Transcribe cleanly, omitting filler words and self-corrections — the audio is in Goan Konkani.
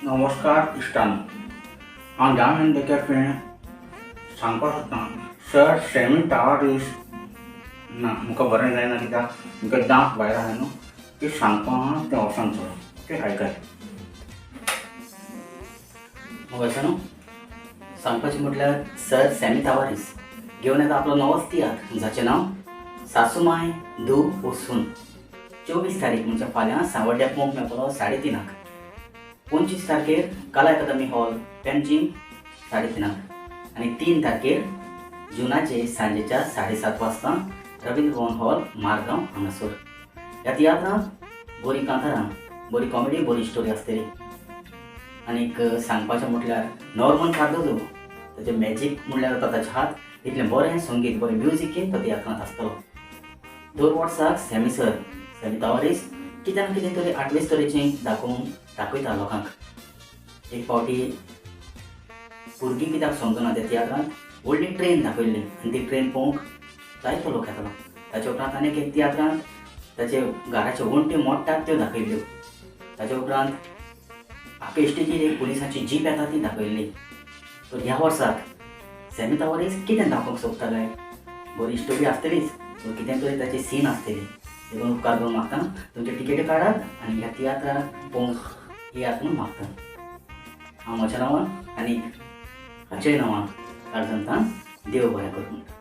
नमस्कार इश्टांनो, हांव जाम कॅफे सांगपाक सोदतां. सर सॅमी तावारीस ना म्हाका बरें जायना, कित्याक म्हाका दांत भायर आसा न्हू, ती सांगपा आहा तें वचोन थोडो. ओके, आयकाय. मोगाच्यानो, सांगपाचें म्हटल्यार सर सॅमी तावारीस घेवन येता आपलो नवोच तियात्र, जाचें नांव सासूमाय धूव ओ सून. 24 तारीख म्हणजे फाल्यां सांवड्ड्या पळोवंक मेळटलो 3:30. 25 तारखेर कला अकादमी हॉल, पेंजीम, 3:30 आनी 3 तारखेर जुनाचे सांजेच्या 7:30 वाजता रवींद्र भवन हॉल, मारगांव हांगासर. ह्या तियात्रांत बरी कांतारां, बरी कॉमेडी, बरी स्टोरी आसतली. आनीक सांगपाचें म्हटल्यार नॉर्मन कार्दोजो, ताचें मॅजीक म्हणल्यार आतां ताचे हात इतलें बरें संगीत, बरें म्युजीक तो तियात्रांत आसतलो. दर वर्साक सॅमी सर, सॅमी तावारीस कितें ना कितें तरी आटवेच तरेचें दाखोवन दाखयता लोकांक. एक फावटी भुरगीं कित्याक समजना, त्या तियात्रांत व्हडली ट्रेन दाखयल्ली आनी ती ट्रेन पळोवंक जायतो लोक येतालो. ताचे उपरांत आनीक एक तियात्रांत ताचे घराच्यो वण्ट्यो मोडटात त्यो दाखयल्ल्यो. ताचे उपरांत आख्खे स्टेजीर एक पुलिसांची जीप येता ती दाखयल्ली. तर ह्या वर्साक सॅमी तावारीस कितें दाखोवंक सोदता काय? बरी स्टोरी आसतलीच पूण कितें तरी ताची सीन आसतली. देखून उपकार करून मागता, तुमचे टिकेटी काडात आनी ह्या तियात्राक पळोवंक येयात म्हूण मागता. हांव म्हज्या नांवान आनी हाच्याय नांवान काळजांतल्यान देव बरें करूं म्हणटा.